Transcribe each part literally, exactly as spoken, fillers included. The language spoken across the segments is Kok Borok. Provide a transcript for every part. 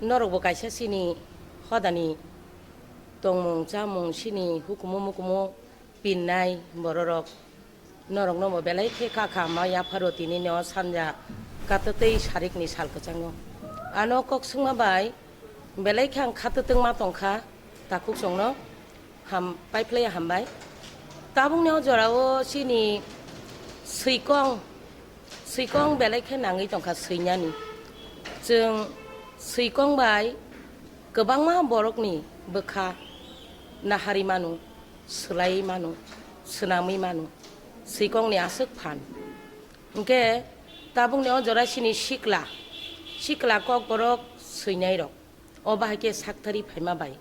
Norokbo kaisa chini hodani tongmung chamung, chini hukumu mukumu pinnai bororok. Norokno bo belai khe kha kha ma yapharo tini no sanja katatwi sarikni sal kwchango. Ano kok swngma bai belai khe ang khatatwng ma tongkha takhuk chwngno ham, paiphlaiya hambai. Tabukni o jorao chini swikong, swikong belai khe nangwi tongkha swinani. Chwng swikong bai kwbangma borokni bwkha nahari manu, swlaiwi manu, swnamwi manu, swikongni aswk phan. Hwnkhe tabukni o jora chini sikla, sikla kokborok swinairok, o bahai khe sakthari phaima bai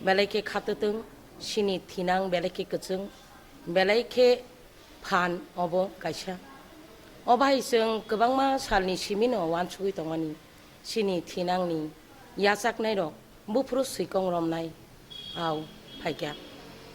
belai khe khatatwng, chini thinang belai khe kwchwng, belai khe phan obo kaisa. O bahai chwng kwbangma salni simino uansugwi tongmani. Chini thinangni yachaknairok buphuru swikong romnai au phaikha.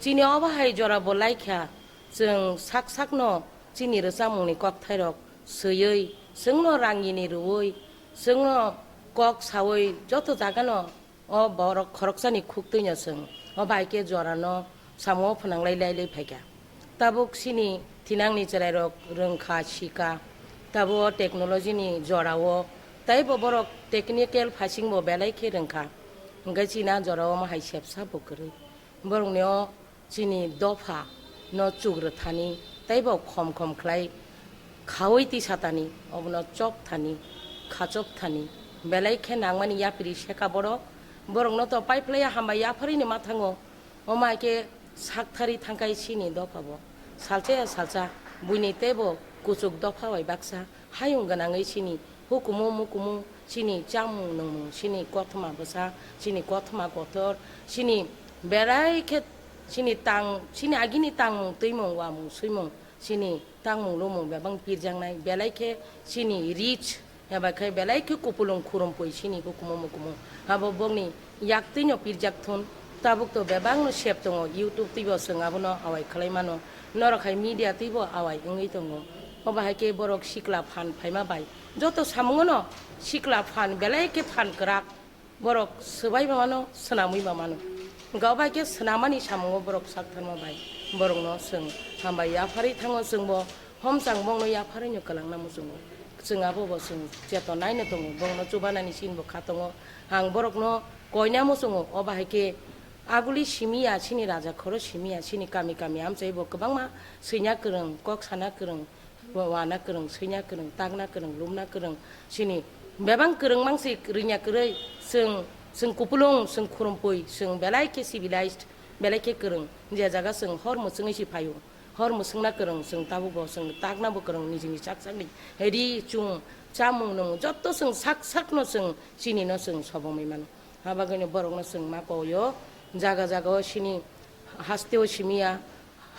Chini obo hai jorabo laikha, chwng sak sakno chini rwchapmungni kokthairok swiwi, chwngno rangini rwui, chwngno kok saui joto jagano o borok khoroksani khuktwino chwng o bai khe jorano samungo phwnanglai lai lai phaikha. Tabuk chini thinangni chwrairok rwngkha, sika. Tabuk o technology ni jorao teibo borok technical phasingbo belai khe rwngkha. Hwnkhe chini a jorao omo hai sebsa bo kwrwi. Borokni o chini dopha no chukrwthani teibo khom khom khlai khaui tisatani, obono chopthani, khachopthani belai khe nangmani yapri seka borok. Borokno to paiphlaiya hambai yapharwino ma thango. Omo hai khe sakthari thangkhai chini dophabo. Salsa ya salsa, buini teibo kuchuk dopha bai baksa hayung gwnangwi chini hukumu mukumu, chini chamung nungmung, chini kothoma bwsa, chini kothoma kotor, chini berai khe chini tang, chini agini tangmung, twimung, wamung, swimung, chini tangmung lumung bebak pirjaknai, belai khe chini rich, eba khe belai khe kupulung khurumpui chini hukumu mukumu. Abo bokni yaktwino pirjak thun, tabuk to bebakno sep tongo, YouTube twibo chwng abono awai khlai mano, norok hai media twibo awai wngwi tongo. Obo hai khe borok sikla phan phaima bai joto samungono sikla phan belai khe phan kwrak. Borok swbai ba mano, swnamwi ba mano. Hwnkhe obo hai khe swnamani samungo borok sak tharma bai borokno chwng hambai yapharwi thango, chwngbo homchang bongno yapharwino kwlangna muchungo. Chwng abobo chwng chetonnaino tongo, bongno chubanani sinbo kha tongo. Ang borokno koina muchungo, obo hai khe aguli simi ya, chini raja khoro simi ya, chini kami kami amchaibo kwbangma swina kwrwng, kok sana kwrwng, Wa-, wana kwrwng, swina kwrwng, takna kwrwng, lumna kwrwng, chini bebak kwrwng mangsi rwngya kwrwi, chwng, chwng kupulung, chwng khurumpui, chwng belai khe civilized, belai khe kwrwng, je jaga chwng hor mwchwngwi si phaio, hor mwchwngna kwrwng, chwng tabukbo chwng taknabo kwrwng, nijini sak sakni ri, chung, chamung, nwng, jotto chwng sak sakno chwng chinino chwng sobongwi mano. Habagwino borokno chwng ma koio, jaga jagao chini hasteo simiya,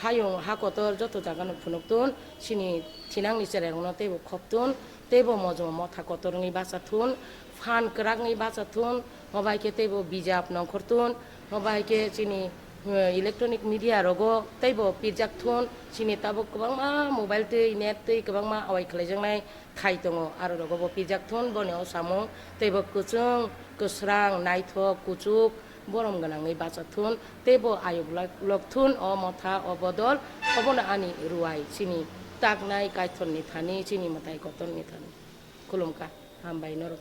hayung ha kotor joto jagano phunuk tun, chini thinangni cherairokno teibo khop tun, teibo mojmo motha kotor wngwi bacha thun, phan kwrak wngwi bacha thun, obo hai khe teibo bijap nongkhor tun, obo hai khe chini, eh, electronic media rogo teibo pirjak thun, chini tabuk kwbangma mobile twi net twi kwbangma awai khlaijaknai thai tongo, aro rogo bo pijak thun, boni o samung teibo kwchwng, kwsrang, naithok, kuchuk, borom gwnangwi bacha thun, teibo ayuk lak-, lok thun, o motha, o bodol, obono ani ruwai, chini taknai Kaithorni thani, chini mwtai kotorni thani. Khulumkha, hambai norok.